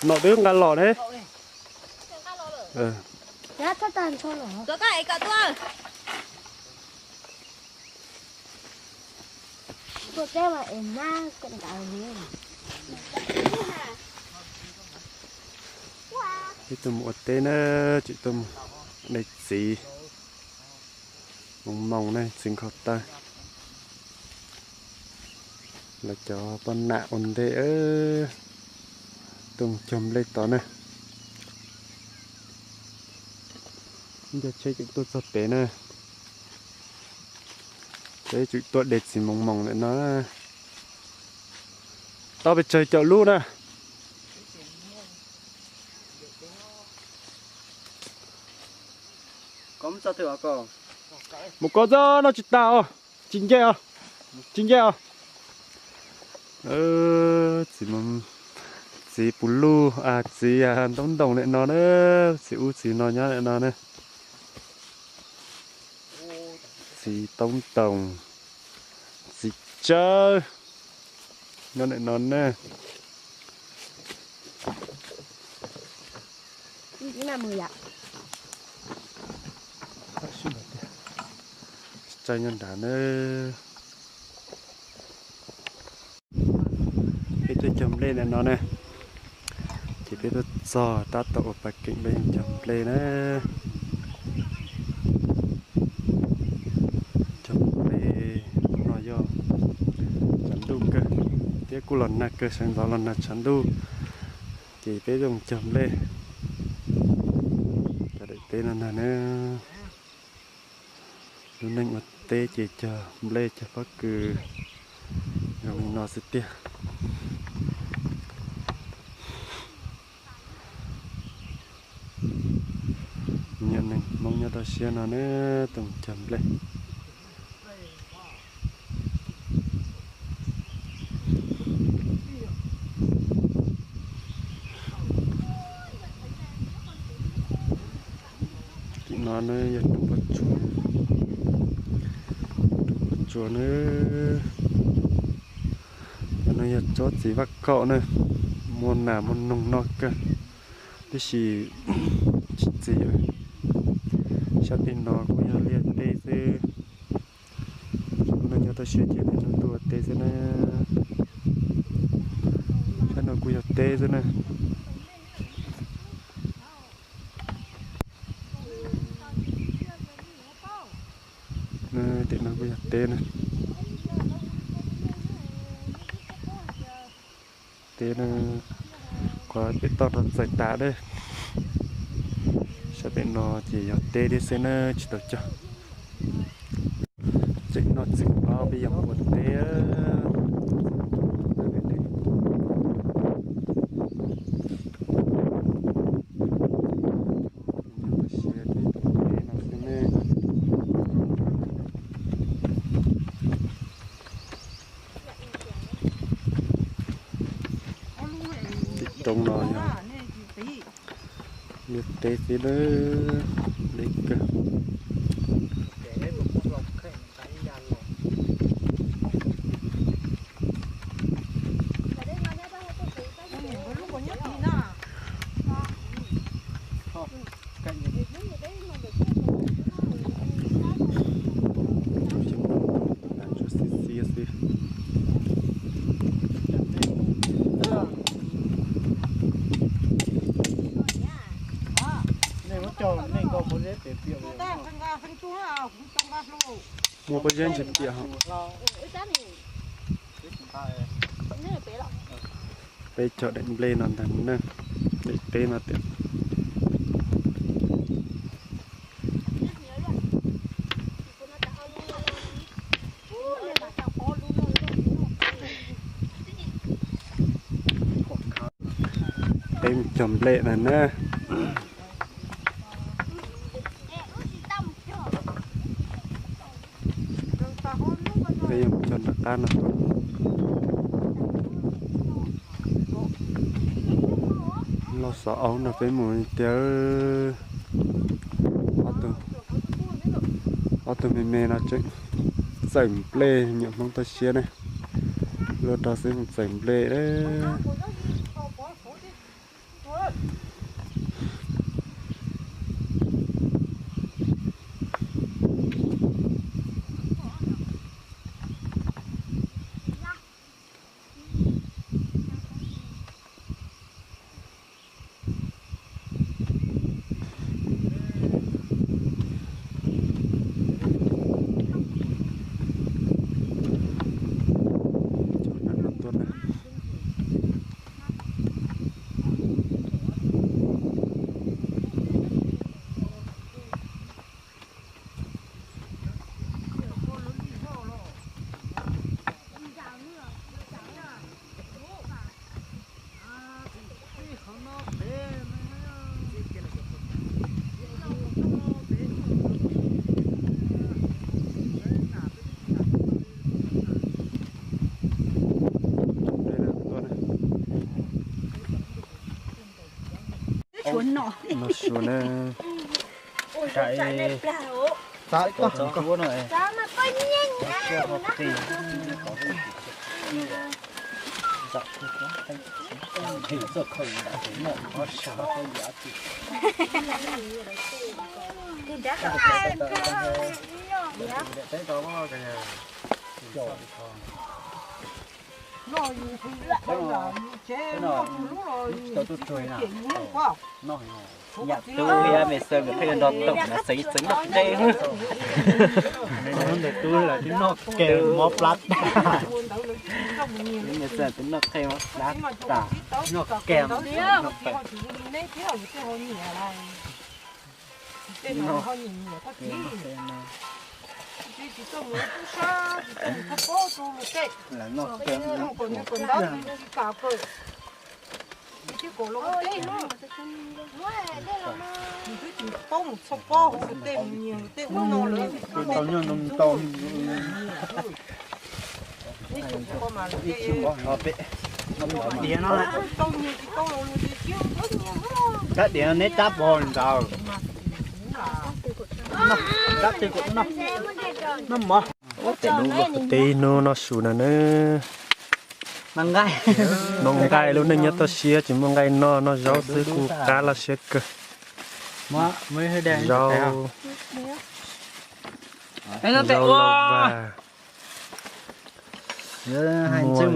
Nom twb nqa los ne. Peb tuaj mus ua teb na, tseem tuaj mus de txiv moos moos ne, txiv nkhaus taw. Lawv cov poj nam ua ntej tuaj mus cog nplej tod na. Ib co tsheb tseem tuaj txog pem na. Peb tseem tuaj de txiv moos moos lawm no. Tau pes tsawg caum lub na? Mus kov txog no tsis tas os, tsis nce os, tsis nce os. Txiv, txiv puv luj, txiv ntaub ntoos ntawm no na, txiv ub txiv no nyob ntawm no na. Txiv taub ntoos, txiv tsawb nyob ntawm no na. Txiv tsawb nyob nrad na. Peb tuaj cog nplej ntawm no na, ces peb tuaj txog tab tom ua pas keem peb yuav cog nplej na. Cog nplej no yog tshav ntuj kawg, thiab kuj los nag kawg, sawv ntxov los nag tshav ntuj, ces peb tuaj cog nplej. Cov daim teb no nag na. Lub neej ua teb ces cog nplej cog pob kws zoo li no xwb tiag. Nyob neeg Hmoob nyob toj siab no na, tuaj cog nplej. Tim no na yog roob pob tsuas, roob pob tsuas na. Cov no yog tsob txiv vaj kaum na, muaj nas muaj noog noj kawg, tab sis tsis txiv. Sab tim no kuj yog liaj teb xwb. Neeg nyob toj siab ces neeg tuaj ua teb xwb na. Sab no kuj yog teb xwb na. Tim no kuj yog teb na. Teb na, qhov pem toj no txais tas na. Sab pem no ces yog teb thiab xwb na, tsis tau cog. Tseem noj txiv hlob peb yog ua teb. Tim roob no yog liaj teb xwb na, deb kawg. Xiab xiab xwb. Muaj pob zeb ntsis piam. Peb cog daim nplej no ntag na, daim teb no tias. Peb mus cog nplej ntag na. Peb yuav mus cog nram qab no. Xov aub no peb mus tiag. Ob tug me me no tseem txawm nplej, niam Hmoob toj siab ne, luaj rau xwb mus txawm nplej. No su na. Yam tub yam me xaw me qhij nrog toom no xeev xeev noj qe. Ntawm tub los twb noj ke mob plab tas. Me xaw twb noj qe mob plab tas. Noj ke. Diav no, rab diav neb rab pog ntawd. Rab twg kuv noj, noj mov. Ua teb hnub no su na na. Noj nqaij, lub neej nyob toj siab tsis muaj nqaij noj, noj zaub xwb kuj qab laj siab kawg. Zaub, zaub lauj vas, muag zaub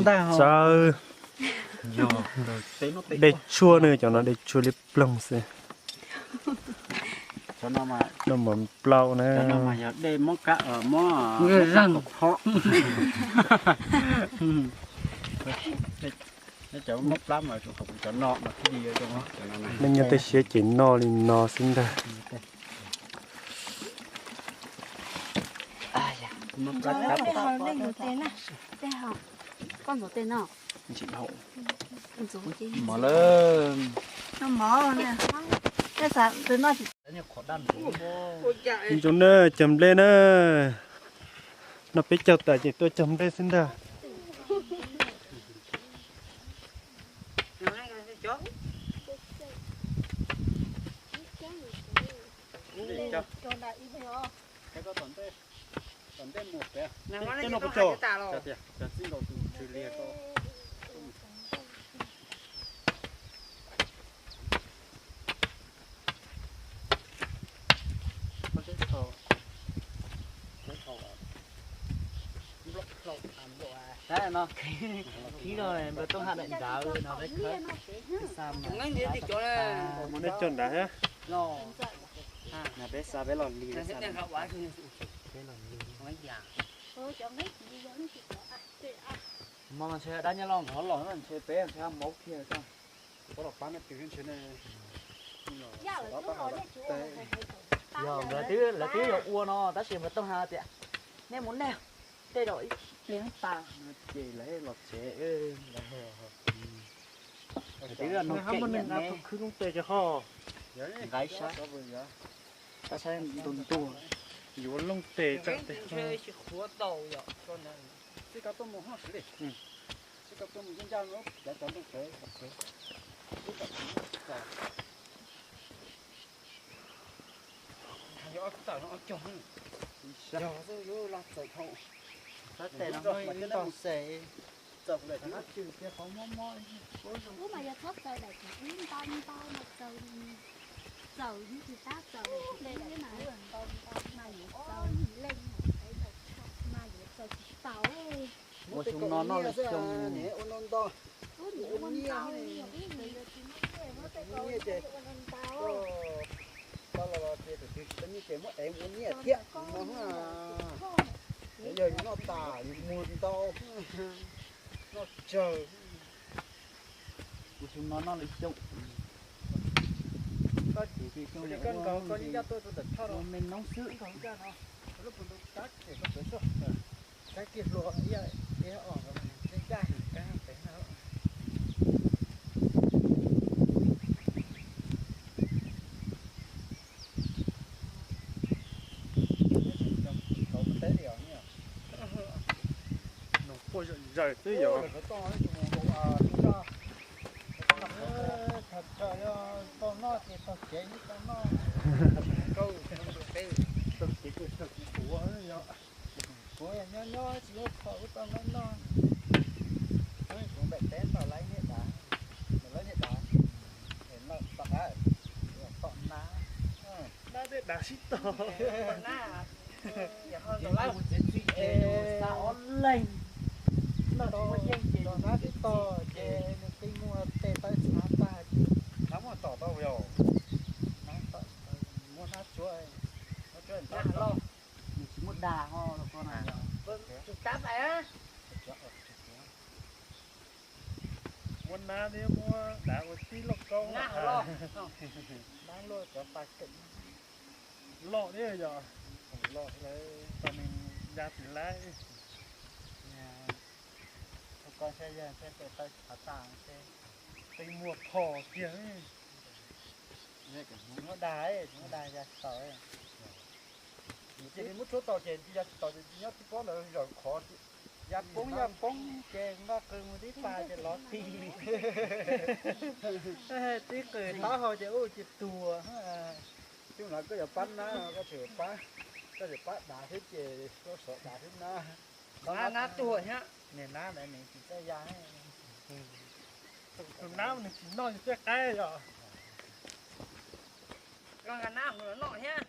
tsis txawb. Dej tshuaj ne, cov no dej tshuaj liab ploog xwb. Noj mov plaub na. Neej nyob toj siab ces noj li no xwb ntag. Ntsoov na, cog nplej na. No peb caug tas ces tuaj cog nplej xwb ntag. Peb xa peb los lig, peb los lig. Hmo no ntshe dab nyob los nrov los no ntshe peb ntshe hab maub kiag xwb. Peb los pab nej twg ntshe ne. Yog lawv twb, lawv twb yuav ua no tab sis mas Tooj Has tias nej mus nej tej zaum ib pliag tas ces lawv los tsev. Lawv twb los nug kev khwb lub tes ces ho nqaij sab, tab sab ntuag ntuag. Yuav looj tes tsam tes. Txij koj tuaj mus ho sib li, txij koj tuaj mus ncaj ncaj no, cov cov nplooj tsev, tsev, txij Yog ob txawm no ob cog, yog xwb yuav los txawm dhau. Sab tes no muaj ib tog xes. Txawm kuv daim thav nab tsw tias qhov mob mob. Ub mas yog txhob txawm daim thav ib ntau ntau mas txawm, txawm ib tsis tab txawm daim thav ib mas, mas yuav txawm leej mas yuav txawm tsis tau. Ua xyoo no noj li xyoo. Ua ntau ntau, ua nyiaj, nyiaj ces koj los los ces tus twg tsis tau nyiaj ces muab ev ua nyiaj thiab no. Yog yus noj tas yus muag ntau, noj tsawg. Ua xyoo no noj li xyoo. Koj ces xyoo koj nkaus koj nyob tuaj tus ntawm thoj me noob xwb. Lub pus ntau tab ces koj pem xwb. Saib kiag hluas ib, ib os, ncaj ncaj pem no. Nws quaj zom zaws xwb yog. Thaum tsam yog tau noj ces tau kev ib tau noj. Tau kev kuj tsawg kuv quav yog. Kuv nyob nyob tsis muaj phom kuv tau noj noj. Kuv npem teb ntaus laib niag dav, ntaus laib niag dav, tom dav, tom nab. Nab tej dav sib tog. Nab, yog ho ntaus laib mus txiav txim ces xa ob leeg. Noj tsis muaj yeej ces nab sib tog ces nws pib muaj tej tawb tshav tag ces nab muaj tom tau yog. Nab tom, muaj nab tsuab, nab tsuab nab loj. Nws tsis muaj dag ho los ko na. Tus tab pais. Muab nab thiab muab dav ua tib lauj kaub. Nab loj, cov pas keem loj thiab yog. Loj lawm tau neeg ya tsis laib. Thaum koj ntshe yog ntshe tes taw tshav tas ntshe peb muaj phom kiag. Tsis muaj dag, tsis muaj dag ya tsis taus. Cia li muab tshuab tau ces ya tsis taus ces nyob tib pob ntawd zaum khov, ya poob ya poob ces nqa qws mus tib pas ces lov ti li. Tib qws taub hau ces ub ces tuag. Xyoo no koj yuav pab nab, koj tseem pab, koj tseem pab dav thiab ces koj sov dav thiab nab. Nab tuag thiab. Niag nab ntawd nws tsis txawj ya. Tus nab nws tsis noj yus tej qaib yog. Koj nqa nab mus noj thiab.